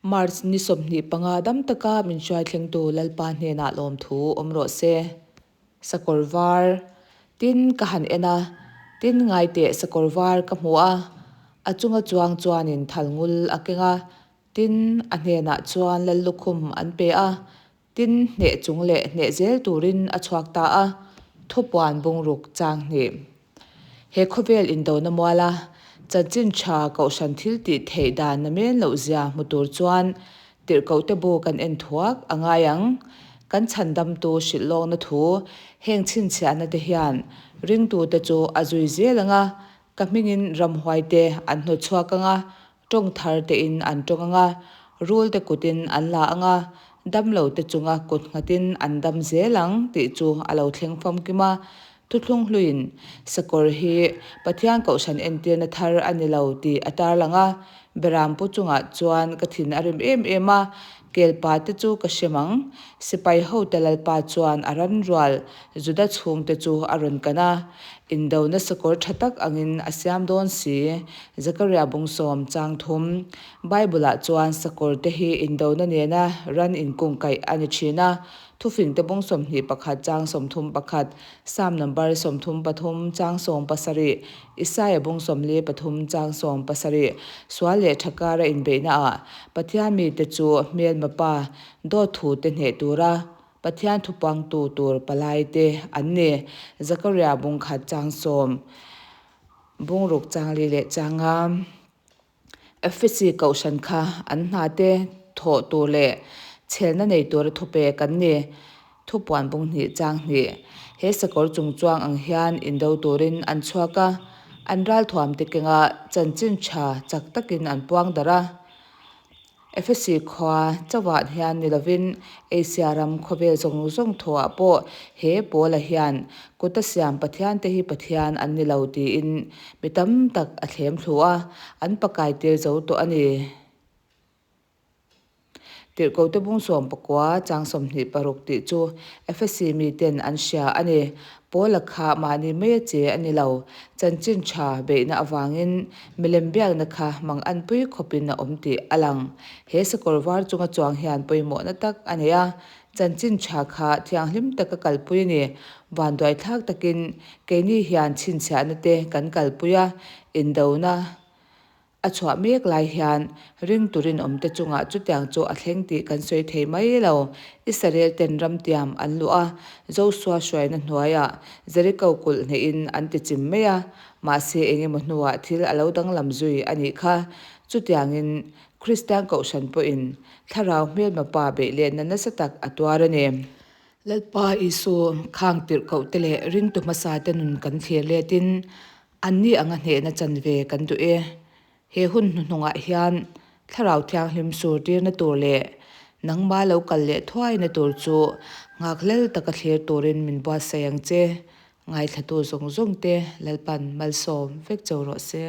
March ni 25 dam taka min hruai thlengtu Lalpa hnenah lawmthu awm rawh se. Sakawr var tin ka han en a, tin ngaiteh sakawr var ka hmu a, a chunga chuang chuanin thal ngul a keng a, tin a hnenah chuan Lal lukhum an pe a, Tin, hneh chung leh hneh zel turin a chhuak ta a, thupuan bungruk chang hnih. He khawvel indona muala chanchin tha kohhran thil tih theih dan na men loh zia hmu tur chuan tirhkohte bu kan en thuak a ngai ang. Kan chhandamtu hrilh lawkna thu heng chhinchhiahna te hian ringtute chu a zui zel ang a, ka hmingin ramhuaite an hnawtchhuak ang a, Tawng thar tein an tawng ang a, rul te kutin an la ang a, damlo te chunga kut nghatin an dam zel ang tih chu a lo thleng famkim a. Thuthlung hluiin sakawr hi Pathian kohhran entirna thar a ni lo tih a tarlang a, Berampu chungah chuan ka thin a rim em em a, kelpa te chu ka hrem ang. Sipai hote Lalpa chuan a ran rual Juda chhungte chu a rawn kan a, indona sakawr tha tak angin a siam dawn si. Zakaria bung sawm chang thum. Bible-ah chuan sakawr te hi indona nena ran inkungkaih a ni thin a. Thufingte bung 21 chang 31, Psalm number 33 chang 17, Isaia bung 43 chang 17, Sual leh tha kara inbeihnaah Pathian mite chu hmelma pa dawt thu te hneh tura Pathian thupuangtu tur palai te an ni. Zakaria bung khat chang sawm. Bungruk changli leh changa Efesi kohhran kha an hna te thawh tur leh chhelna nei tura thupek an ni. Thupuan bung hnih chang hnih. He sakawr chung chuang ang hian indo turin an chhuak a, an ralthuam te kenga chanchin tha chak takin an puang darh a. Efesi khua chauhah hian ni lovin Asia ram khawvel zawng zawng thuah pawh he Paula hian kuta siam Pathiante hi Pathian an ni lo tiin mi tam tak a thlem thlu a, an pakai tir zo tawh a ni. Tirhkote bung 19 chang 26 tih chu Efesi miten an hria a ni. Paula kha mahni mai a che a ni lo. Chanchin tha beihna avangin milem biakna kha mang anpui khawpin a awm tih a lang. He sakawr var chunga chuang hian pawimawhna tak a nei a, chanchin tha kha thianghlim taka kalpui a ni. Vanduaithlak takin keini hian chhinchhiahna te kan kalpui a, indona A chhuah mek lai hian ring turin awmte chungah chutiang chu a thleng tih kan sawi thei mai lo. Israel ten ramtiam an luh a, Josua hruaina hnuaiah Jeriko kulh hnehin an ti chim mai a, mahse engemaw hnuah thil a lo danglam zui a nih kha. Chutiangin Kristian Kohhran pawhin thlarau hmelma pa beih letna nasa tak a tuar a ni. Lalpa Isu khang tirhkohte leh ringtu hmasate nun kan thlir letin Anni anga hnehna chanve kan duh e. He hun hnuhnungah hian Thlarau Thianghlim surtirna tur leh nangma lo kal leh thuaina tur chu nghakhlel taka thlir turin min buatsaih ang che. Ngaithlatu zawng zawngte Lalpan malsawm vek cho rawh se.